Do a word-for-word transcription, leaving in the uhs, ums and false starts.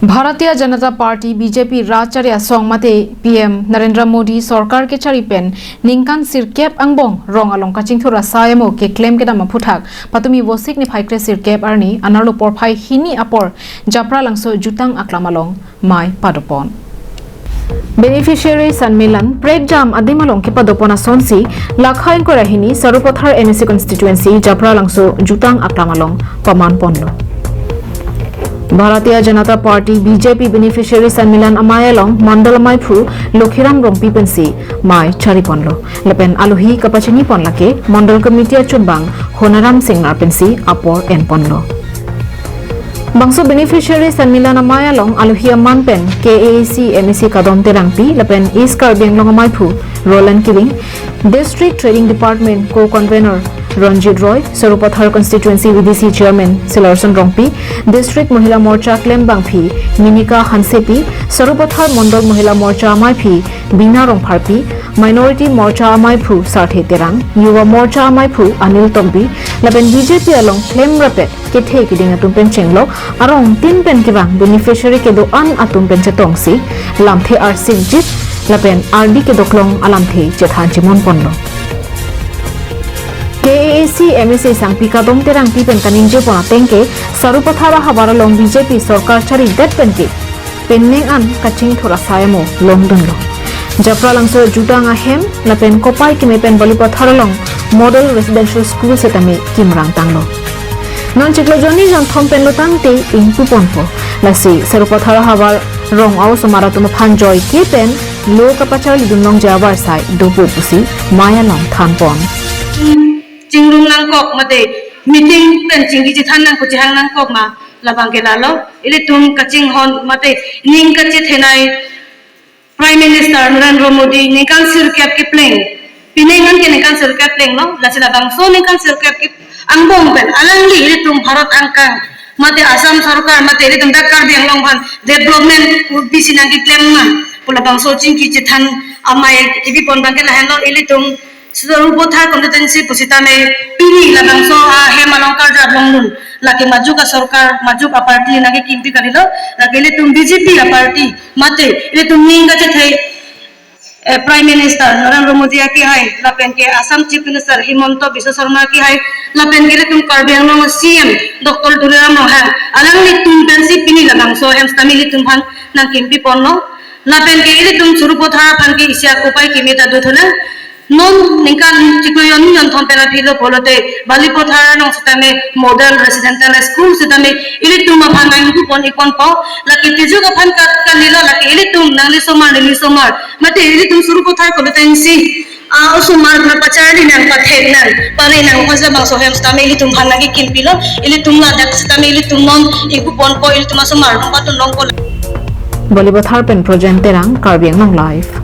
Bharatiya Janata Party, B J P, Rajchari Asong mate P M Narendra Modi sorkar kechari pen ningkan sirkep angbong rong along kachingthur asai amo keklem kedam aphuthak patumi Vosik niphai kre sirkep arni anerlo porphai hini apor Japralangso jutang aklam along mei padopon. Beneficiary Sanmilan prekjam adim along kepadopon asonsi lakha ingkoi ra hini Sarupathar M A C constituency Japralangso jutang aklam along paman ponlo. Bharatiya Janata Party, B J P, Beneficiary Sanmilan amei along Mandal amaiphu Lokhiram Rongpi pensi mei chari ponlo. Lapen alohi kapachini pon lake Mandal Committee achunbang Honaram Singnar pensi apor en ponlo. Bangso Beneficiary Sanmilan amei along alohi aman pen K A A C M A C Kadom Terangpi lapen East Karbi Anglong amaiphu Roland Killing, District Trading Department Co-Convener Ranjit Roy, Sarupathar Constituency V D C Chairman Silarson Rongpi, District Mahila Morcha klembangpi Minika Hansepi, Sarupathar Mandal Mahila Morcha amaiphi Bina Rongpharpi, Minority Morcha amaiphu Sarthe Terang, Yuva Morcha amaiphu Anil Tongpi, lapen B J P along klemrapet kethe kiding atum pen chenglok arongtin pen kevang beneficiary kedo-an atum pen chetongsi lamthe arsikjit lapen ardi kedoklong alamthe chethan chimon ponlo. K A A C M A C Sangpi Kadom Terangpi pen kaningje pon ateng ke Sarupathar ahavar along B J P sorkar charidet pen ke penang an kachingthur asai amo longdunlo. Japralangso jutang ahem lapen kopai keme pen Balipathar along Model Residential School setame kimrang tanglo. Non chiklo jonni jonthom pen lo tangte ingpu ponpo. Lasi Sarupathar ahavar rong a-osomar atum aphan joike pen lo kapacharlidun longji avarsai dopo pusi mei along than pon. Chingrum nangkok mate meeting pen chingki chethan nang kuchihang nangkok ma labang ke lalo ilitum kachinghon mate ning kachethenei Prime Minister Narendra Modi ningkan sirkep kepleng, penang an ke ningkan sirkep plenglo, lasi labangso ningkan sirkep ke angbong pen alangli ilitum Bharat angkang mate Assam sorkar mate ilitum dak Karbi Anglong aphan development ur bisi nangkeklem ma pu labangso chingki chethan amei kebi pon abang ke lahenlo. Ilitum Sarupathar constituency pusitame pini labangso ahem along karjap longdun lake majok asorkar majok aparty nangkekimpi kalilo, lake ilitum B J P aparty mate ilitum ning kachethe, eh, Prime Minister Narendra Modi akehai lapen ke Assam Chief Minister Himanta Biswa Sarma akehai lapen ke ilitum Karbi Anglong C M Doctor Tuliram Ronghang alanglitum pensi pini labangso ahem setame ilitum aphan nangkimpi ponlo. Lapen ke ilitum Sarupathar aphan ke isi akopai keme ta dothu nang. Non ningkan chiklo jonni jonthom pen aphi lo pulote Balipathar along setame Model Residential School setame ilitum aphan nangpu pon ikon po, lake tejok aphan kat kalilo, lake ilitum nangli osomar neli osomar mate ilitum Sarupathar constituency a-osomar na pacharli nang pathek nang pare nang aphan labangso ahem setame ilitum aphan nangkekimpilo. Ilitum ladak setame ilitum non ingpu ponpo, ilitum asomar nang patun longpo. Balipathar pen Projen Terang, Karbi Anglong Live.